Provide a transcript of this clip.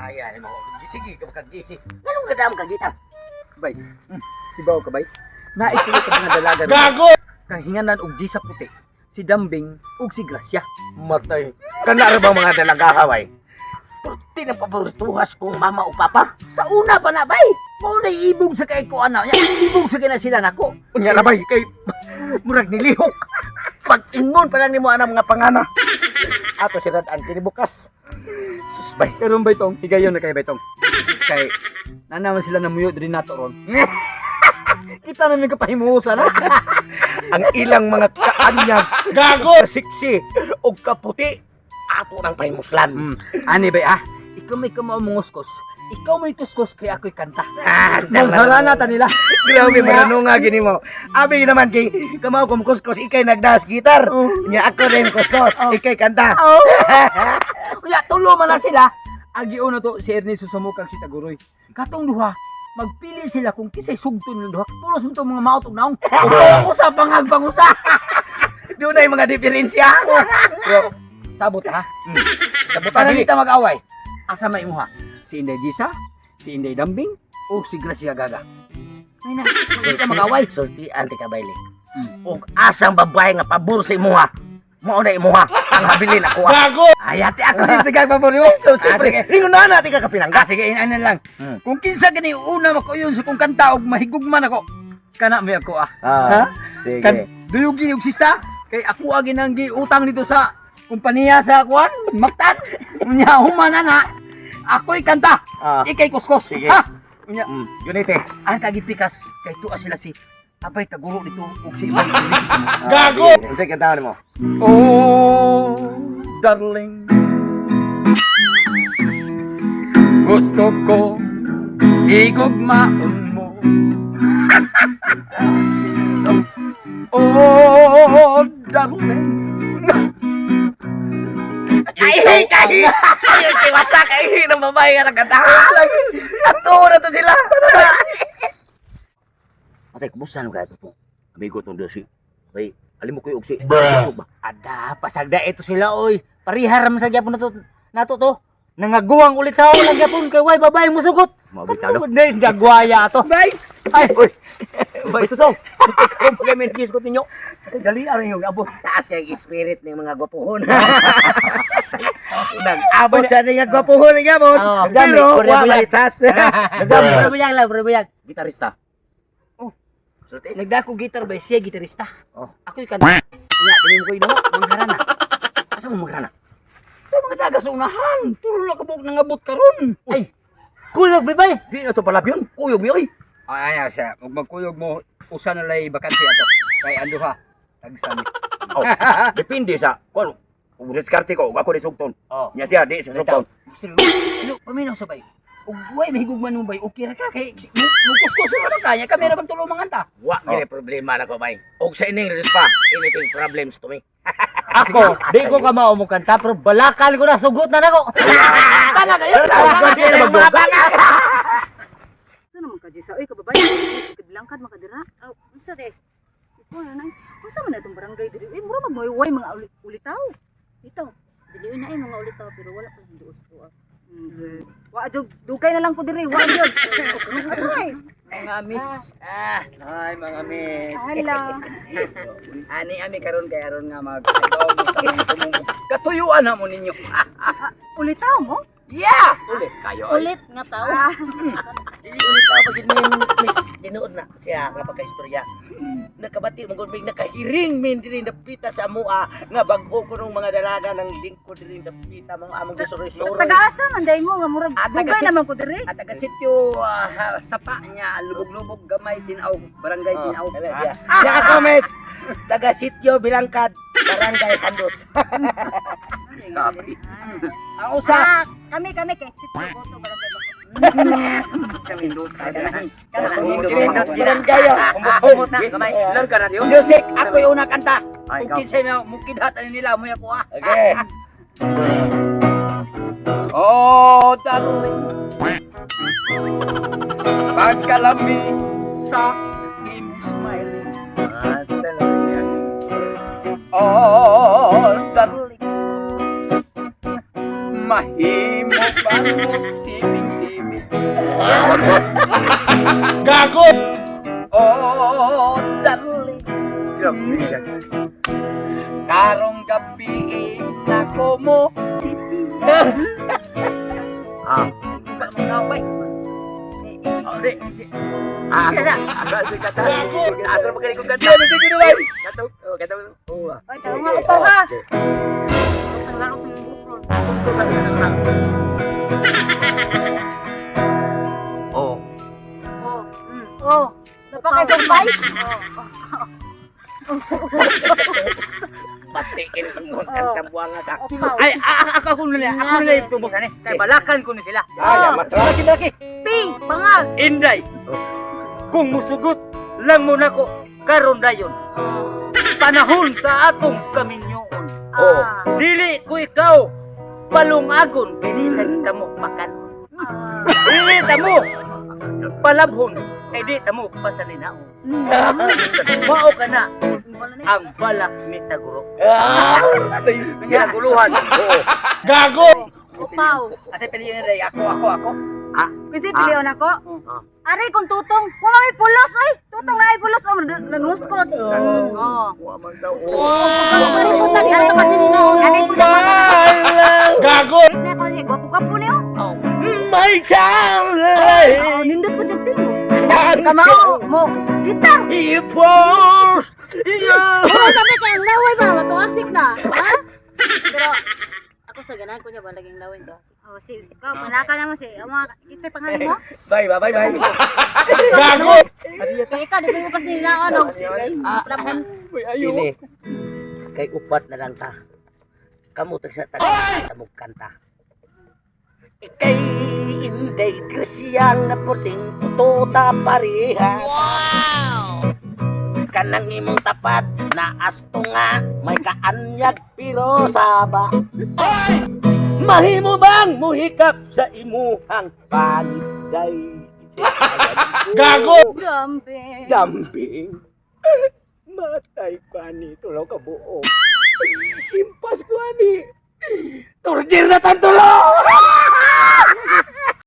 Kaya nimo. Sige ka makagisi. Nganong kadam ka gitar? Bay. Ibaw ka, bay. Naitulo ka mga dalaga. Gago! Kahinganan og Gisa Puti, si Dambing ug si Gracia. Matay. Kana ra ba mga dalaga bay? Purti ng paborituhas kong mama o papa. Sa una pa na, bay. Mao na ibog sa kay ko ana. Ya, ibog sa kina sila nako. Unya na bay kay murag nilihok. Pag-ingon pa lang nimo ana mga pangana. Ato si Rad Anthony bukas. Sus bay. Karon bay tong, higayon na kay bay tong. Kay nanaman sila namuyo diri nato ron. Kita namin kapahimusa na. Ang ilang mga kaanyag, Gago! kasiksi og kaputi ato nang pahimuslan. Ani bay ah. Ikaw may kamao manguskos. Ikaw may kuskos kay ako'y kanta. Ah, Mangharana ta nila. Grabe marano nga gini mo. Abi naman kay kamao kung kuskos ikay nagdas gitar. Oh. Nya ako rin kuskos, ikay kanta. Oh. Uya, tulo man na sila. Agi una to si Ernie susumukag si Taguroy. Katong duha, magpili sila kung kisay sugton ng duha. Pulos mo tong mga maot ug naong. Ug usa pangag pangusa. Doon ay mga diferensya. Bro, sabot ha. Sabot Para dili. di ta mag-away. Asa may imuha? Si Inday Gisa, si Inday Dambing, o si Gracia Gaga. Ay na, hindi ta mag-away. Sultian ti kabayli. Og asang babae nga pabor sa imuha. Mao na imuha ang habilin ako. Ah. Gago! Ay, ate ako din tigag pabor nimo. So, siyempre, ingon na natin ka kapilangga. Ah, sige, inanan lang. Kung kinsa gani una makuyon sa kung kanta og mahigugman ako, kana may ako ah. Ha? Sige. Kan duyog og sista kay ako agi nang giutang dito sa kumpanya sa kuan, Mactan. Unya human na na. Ako'y kanta. Ah. Ikay kuskos. Sige. Ha? Unya Unite. ang kagipikas kay tuwa sila si Abay Taguro dito ug si Ibay Ulysses mo. Gago! Unsay kanta nimo? Oh, darling. Gusto ko higugmaon mo. Oh, darling. Ay, kay. Ay, kay wasak ay ng babae nga nagkanta. Ato na to sila. Atay, kumusta na kaya to? Amigo tong dosi. Bay, alim mo koy og si. Bruh. Ba? Ada, pasagda ito sila oy. Parihar man sa gyapon nato nato to. Nangaguwang ulit ako lang gyapon kay way babae musugot. Mabitaw no. Ano nagwaya ato. Bay! Ay, Uy. Bay to. Karon pa kay ko ninyo. Dali aron yung abo. Taas kay spirit ng mga gwapuhon. Nag-abot sa nga gwapuhon nga mo. Oo. Pero Korea wa may tas. Puro buyag lang, puro buyag. Gitarista. Oh. Sulti. Nagdako gitar bay siya gitarista. Oh. Ako'y kanta. Unya, di mo ko inuha, mangharana. Asa mo magrana? Sa mga daga sa unahan, tulo na kabuk nangabot karon. Ay, kuyog bibay. Di na to palabyon. Kuyog mi oy. Ay, ay, siya. Huwag magkuyog mo, usa na lay bakante ato. Kay anduha, tagsami. Oh, depende sa kuan kung diskarte ko ug ako di sugton. Oh. Nya siya di siya sugton. Pero, paminaw sa bay. Ug way mahigugman mo bay, okay ra ka kay mukuskos ra man kaya kami ra bang tulo manganta. Wa gini problema na ko bay. Og sa ining pa, anything problems to me. Ako, di ko kamao mo kanta pero balakal ko na sugot na nako. Tana kayo. Mga banga. Sa naman ka, Jisa? Uy, kababayan, kadlangkad makadira. Aw, unsa de? Ikaw na nay. Unsa man na itong barangay diri? Uy, mura magmoyway mga ulitaw. Ito. Dili na ay mga ulitaw pero wala pa lang duos to. Ah. Wa jud, dugay na lang ko diri. Wa jud. Ay, Mga miss. Ah, Ay mga miss. hello. Ani ami karon kay aron nga mag katuyuan na mo ninyo. Ulitaw mo? Yeah! Uli kayo. Ay. Ulit nga tao. Dili ulit ako pag min miss tinuod na siya nga pagkaistorya. Nakabati mo gud mig nakahiring min diri napita sa amoa nga bag-o ko nung mga dalaga ng lingkod diri napita mga among gisuroy-suroy. Tagaasa man day mo nga murag Ah, dugay naman ko diri. At taga sityo sapa niya lubog-lubog gamay tinaw barangay tinaw. Wala siya. Siya ako miss. Taga sityo Bilangkad, Barangay Handos. Ang usa Ah, kami kami kay Sitio Boto Barangay Bako. Barangay. Humot na gamay. Larga na diyo. Music ako'y una kanta. Ay, Ug ikaw. kinsay na mukidhat ani nila mo ako ah. Okay. Oh, darling. Pagkalami sa imong smile. Oh, darling. Mahimo ba Ang sibing-sibing. Gago! Oh, darling. Grabe siya. Karong gabi na ko mo. Ah. Ba mo na bay. Oh, di. Ah, ako ako kata. Asa mo kani kong kanta? Kanta. Oh, kanta. Oh. Ah. Oy, tarong nga upaw ha. Ang laro ng bukron. Gusto sa na na. Oh. Oh. Oh, napakay sampay. Patikin mo kanta buanga sa. Upaw. Ay, ako ako na ako na yung tubos ani. Kay balakan ko ni sila. Ah, yamat ra. Laki laki. P, bangag. Inday. Kung musugot lang mo nako karon dayon. Panahon sa atong kaminyoon. Oh. Ah. Dili ko ikaw palungagon kini sa tamo pakanon. Ah. Dili tamo palabhon kay di tamo pasalinaon. Mao ka na Wala na. ang balak ni Taguro. Ah, ginaguluhan. Oo. Upaw. Asa piliin ni Ray? Ako, ako, ako. Kasi pilion ako. Ah. Aray kung tutong, wala may pulos ay. Tutong na ay pulos oh, nanguskos. Oh. Wa man daw. Oh. Kalimutan niya ito kasi ninoon. Gago. Na ko niya gwapo-gwapo niyo. My darling. Oh, nindot po dyan tingo. Kamao mo gitar. You post. You. Oh, sabi kay ang laway ba matuasik na. Ha? Pero ako sa ganahan ko niya ba laging laway to. Oh, si ikaw malaka naman si ang mga kisay pangalan mo. Bye, bye, bye, bye. Kay ikaw di ko kasi ninoon og labon. Ini. Kay upat na lang ta. Kamu tag sa taga mo kanta. Ikay Inday Graciang na puting pututa pareha. Wow! Kanang imong tapat na asto nga may kaanyag pero saba. Mahimo bang muhikap sa imuhang paniday? Gago! Gambe. Dumping. Matay ko ani tulo ka buo. Impas ko ani. Torjir na tantulo.